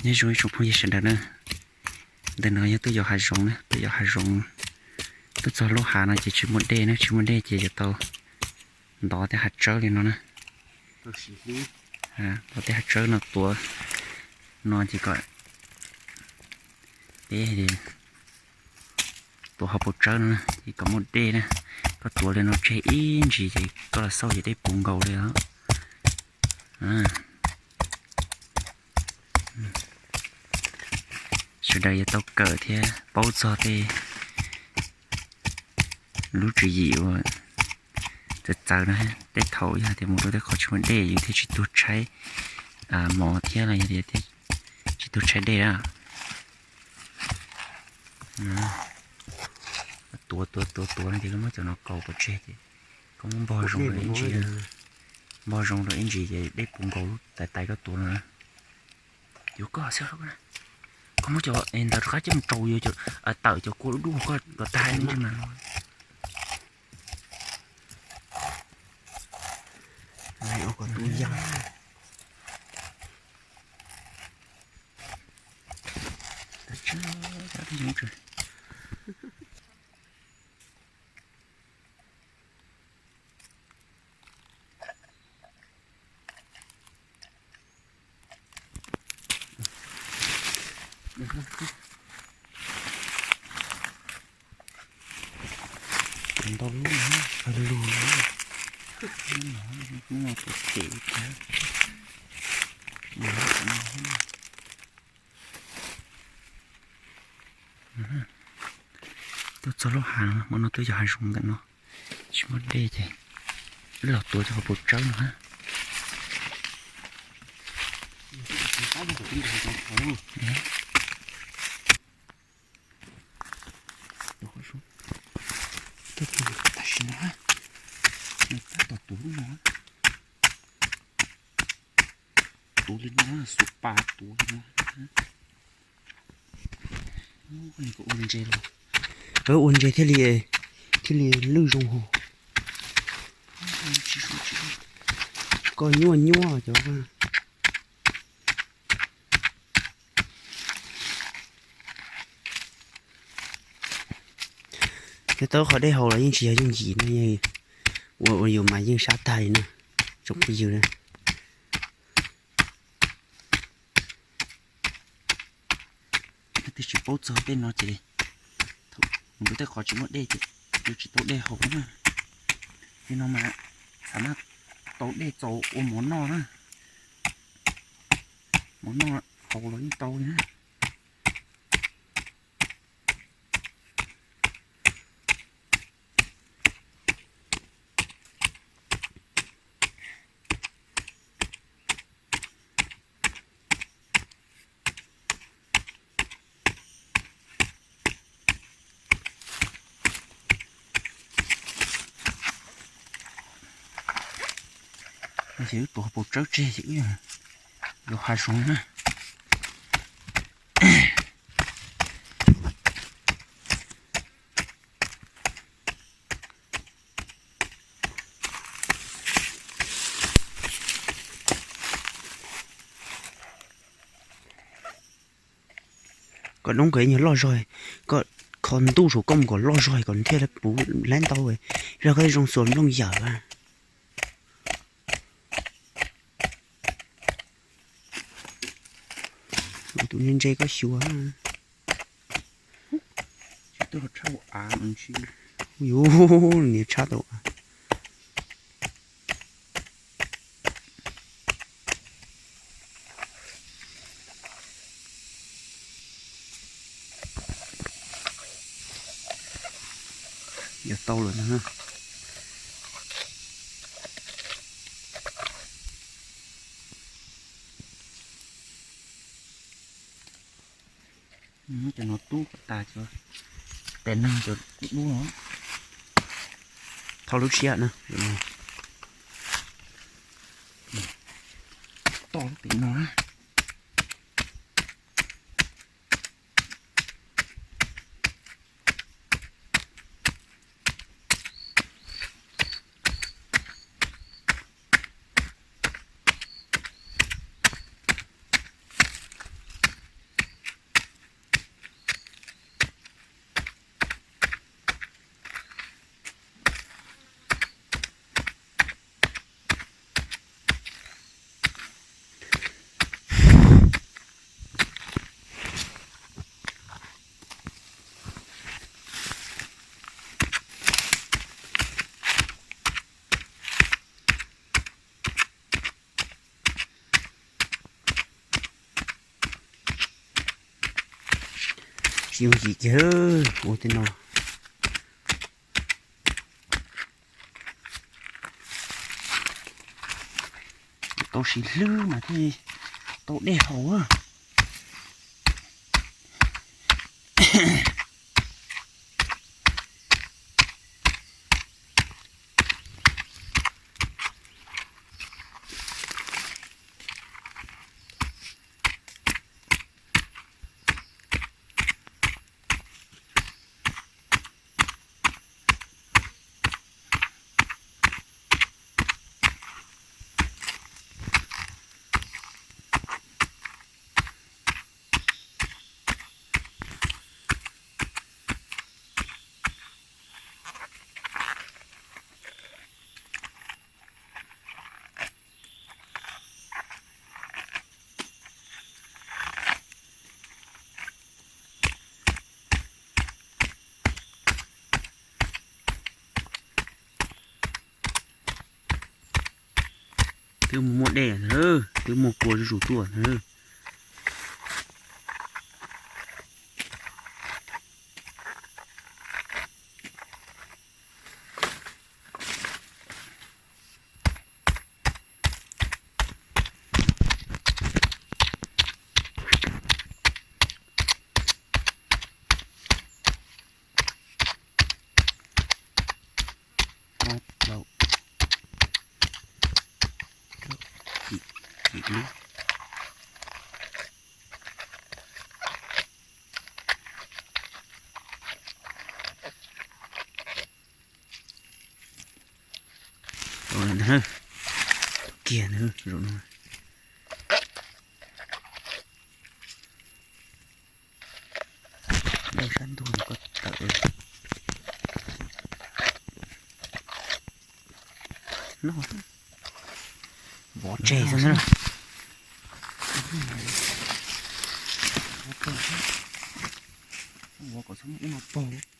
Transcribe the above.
Nyob zoo ib tsoom phooj ywg sawv daws na, ntawm no yog tuaj yos hav zoov na, tuaj yos hav zoov, tuaj txog lub hav no ces tsis muaj dej na, tsis muaj dej ces yuav tau ntov tej hav tsawb li no na. Ntov tej hav tsawb no tuav no ces kom peb tuav hauv paus tsawb no ces kom muaj dej na. Koj tuav li no tseg ib ntsis ces koj los xauj ces dej puv nkaus li os. Sawv daws yuav tau kawm thiab paub txog tej lub tswv yim uas txawv txawv no. Tej thaum yog tias mus rau tej qhov tsis muaj dej yus thiaj tsis tuag tshaib mov thiab los yog tias tsis tuag tshaib dej na. Tuav tuav tuav tuav no ces koj muab cov no kaus kom tseg ces koj muab npog zoo rau ib ntsis, npog zoo rau ib ntsis ces dej puv nkaus lub tais tais koj tuav no na. Yuav koj xwb, koj muab cov ntawd rov qab coj mus rau yuav tawm cov kua dub dub koj los tag ib ntsis mas. Ntau lub, lug, no tus pem thiab. Tuaj txog lub hav no, hmo no tuaj yos hav zoov ntawm no, tsis muaj dej ces wb los tuav cov hauv paus tsawb no na. Tam sim no, tab tom tuav lub no, tuav li no, xuas pas tuav li no. Ua ntses los, ua ntses thiaj li, thiaj li lwj zoo hos. Koj nyuaj nyuaj cov. Nyob tau qhov dej haus los yeej tsis yog yooj yim no, ua ua yus mas yeej sab tag li na, tsoom phooj ywg na. Leej twg tsis paub txog tej no ces thaum mus rau tej qhov tsis muaj dej ces yuav tsis tau dej haus na. Li no mas xam maj tau dej txaus ua mov noj na. Mov noj haus los yeej tau li na. Ces wb tuav hauv paus tsawb tseg ces wb yos hav zoov na. Kom noob kom ib nyuag loj zog, kom kho ntuj saum koj mus kom loj zog kom thiaj puv laib ntau, zog koj zoo xuas nplooj yawm. Tus ntse ntse koj xyuas. Yuav tshab tau av. Yuav tau lawm na. Cov no tub kom tas cov tes neeg cov dub no. Thauj lub tshiab na. Toj lub pem no na. Yooj yim kiag ua tej no. Tau siv hlwb mas thiaj tau dej haus. Twb mus muaj dej na, twb muaj kua zuj zus tuaj na. Kiag na, zaum no. Dej sab ntuj ko tawm. Noj, vov tseg xwb na. Vov kom txhob muaj ub no pog.